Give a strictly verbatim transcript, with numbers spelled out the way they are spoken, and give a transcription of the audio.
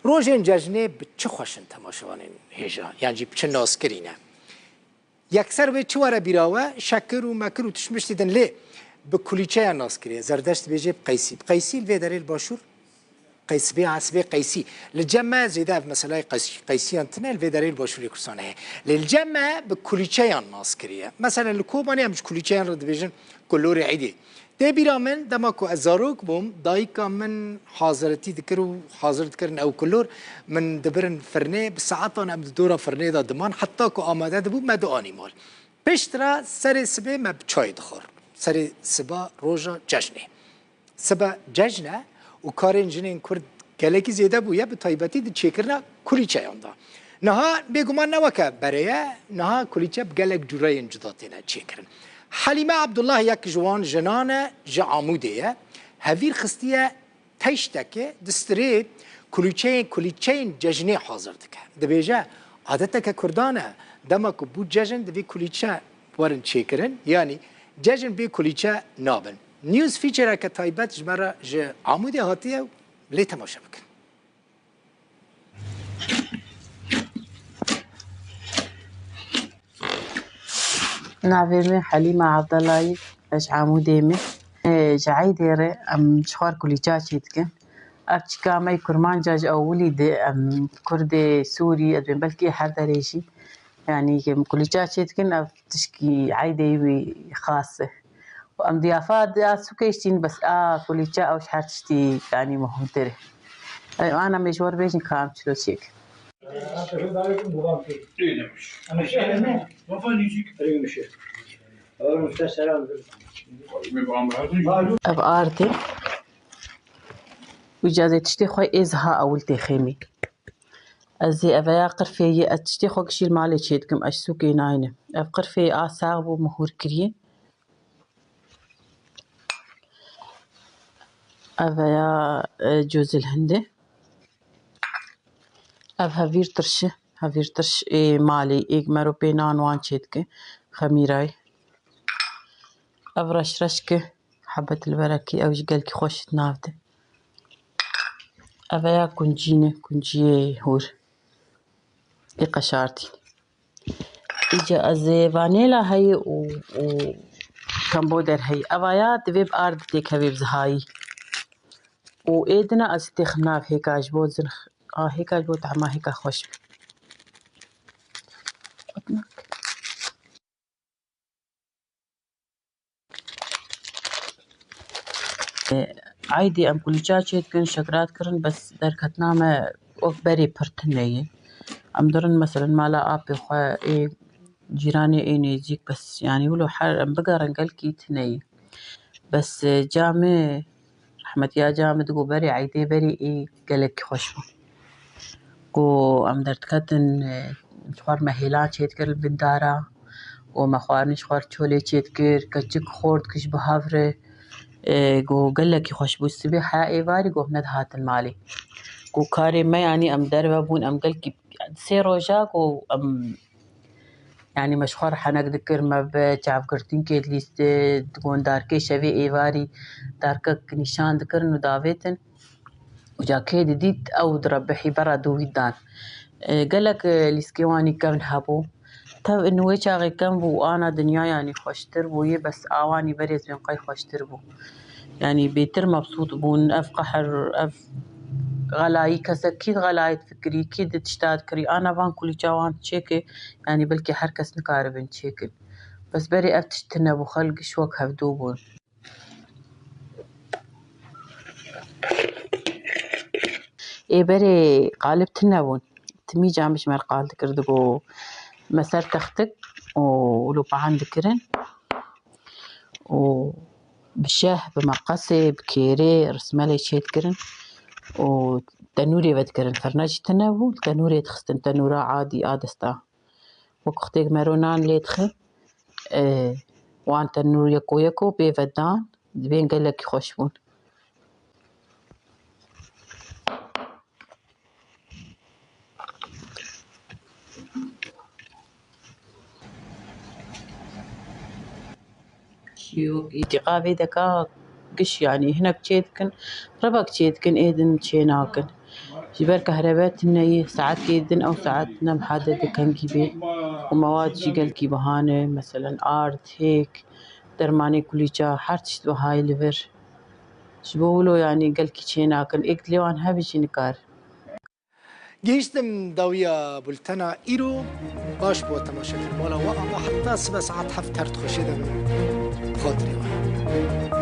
Rojên cejnê bi çi xweş in temaşevanên hêja, yan jî bi çi naskirî ne? Yekser wê çi were bîra we, şekir û mekir û tişmiştî din, lê bi kulîçeyan naskiriye. Zerdeşt dibêje bi qeysî. Bi qeysî li vê derê li başûr qeysibê, esibê qeysî. Li cem me zêde ev meseleyê qeys-, qeysiyan tine, li vê derê li başûrê Kurdistanê heye. Lê li cem me bi kulîçeyan naskiriye. Mesela li Kobanê em ji kulîçeyan re dibêjin kulorê Îdê. Tê bîra min, dema ku ez zarok bûm, dayika min haziretî dikir û hazir dikirin ew kulor, min dibirin firnê, bi saetan em di dora firnê de diman, heta ku amade dibû, me dianî mal. Piştre serê sibê me bi çayê dixwar. Serê siba roja cejnê. Sibe cejn e û karên jinên Kurd gelekî zêde bûye, bi taybetî di çêkirina kulîçeyan de. Niha bêguman ne weke berê ye, niha kulîçe bi gelek cûreyên cuda têne çêkirin. Helîme Abdullah yek ji wan jinan e, ji Amûdê ye. Hevîr xistiye teştekê, di stirê kulîçeyên, kulîçeyên cejnê hazir dike. Dibêje, adeteke Kurdan e, dema ku bû cejn divê kulîçe werin çêkirin, yanî cejn bê kulîçe nabin. News featureke taybet ji me re ji Amûdê hatiye, lê temaşe bikin. Navê min Helîma Abdullayî, ez ji Amûdê me. Ê, ji Eydê re em ji xwe re kulîça çêdikin. Ev çika me yê kurmanca ji ewilî de, em Kurdê Sûrî, ez bên belkî her derê jî, yanî kulîça çêdikin, ev tişkî Eydê wî xas e. Û em diyafa di sûkê jî tînin, bes a kulîça ew ji her tiştî, yanî muhimtir e. Ê, ana me ji we re bêjin ka em çilo çêkin. Ev ard e. Wî cazê tiştê xwe êz ha ewil têxê min. Ez ê eveya qirfê yê, ez tiştê xwe gişî li malê çêdikim, ez ji sûkê naynim. Ev qirfê a sax bû, mihûr kiriye. Eveya, e, cozil hindê. Ev hevîr tirş e. Hevîr tirş ê malê, ê mero pê nan wan çêdike. Xemîrayê. Ev reşreşk e. Hebet li verekî, ew jî gelkî xweş di nav de. Eveya kuncîn e, kunciyê hûr. Ê qeşartî. Îca ez ê vanêla heye û, û kemboder heye. Evaya divê bi ard têkevê bi zihayî. Û ê dina ez têxim nav hêka ji bo zin, a hêka ji bo tehma hêka xweş be. Eydê em kulîça çêdikin, şekira dikirin, bes derketina me wek berê pir tune ye. Em dirin, meselen, mala apê xwe, ê cîranê ê nêzîk, bes, yanî, wilo her em bigerin gelkî tune ye. Bes, e, ca min, rehmetiya ca min digot berê eydê berê ê gelekî xweş bû. Ku em derdiketin, e, ji xwe re me hêlan çêdikir li bin dara û me xwarin ji xwe re çolê çêdikir, keçik xort kir ji bi hev re, e, ku gelekî xweş bû. Sibê heya êvarî ku em nedihatin malê. Ku karê me, yanî em derve bûn, em gelkî sê roja ku em Yanî me ji xwe re henek dikir, me bi çavgirtînkê dilîst, di gon darkê şevê êvarî darkek nîşan dikirin û davêtin. Û ca kê didît, ew direbihî bera dû wî dan. E, gelek, e, lîskê wanî kevn hebû. Tev in wê çaxê kevn bû û ana dinya yanî xweştir bûyê, bes awanî berê zên qey xweştir bû. Yanî bêtir mebsût bûn. Ev qehr, ev xelayî, kesek kî di xelayê difikirî, kî di tişta dikirî, ana van kulîça wan çêke, yanî belkî her kes nikaribin çêkin. Bes berê ev tişt tune bû, xelk ji wek hevdû bûn. Ê berê qalib tune bûn. Timî cam ji me re qal dikir, digo me ser textik û wilo pahan dikirin. û bi şeh, bi meqesê, bi kêrê, rismelê çêdikirin û tenûrê vedikirin. Firna jî tune bû, li tenûrê dixistin, tenûra adî a desta. Wek wextê ku mero nan lê dixe, e, wan tenûr yeko yeko pê vedan, dibên gelekî xweş bûn. Îtîqa vê deka giş, yanî hinek çê dikin, revek çê dikin, ê din çê nakin. Ji ber kehrebe tune ye, saetkê din ew saet ne mihade di kengî bê û mewad jî gelkî biha ne, meselen ard, hêk, dermanê kulîça, her tişt biha ye li vir. Ji bo wilo yanî gelkî çê nakin, êk dilê wan hebe jî nikar. Gihîştim dawiya bultena îro. Baş bû temaşekirin. Wala we ava heta sibe saet heft her dixweşê de bin. Xatirê we.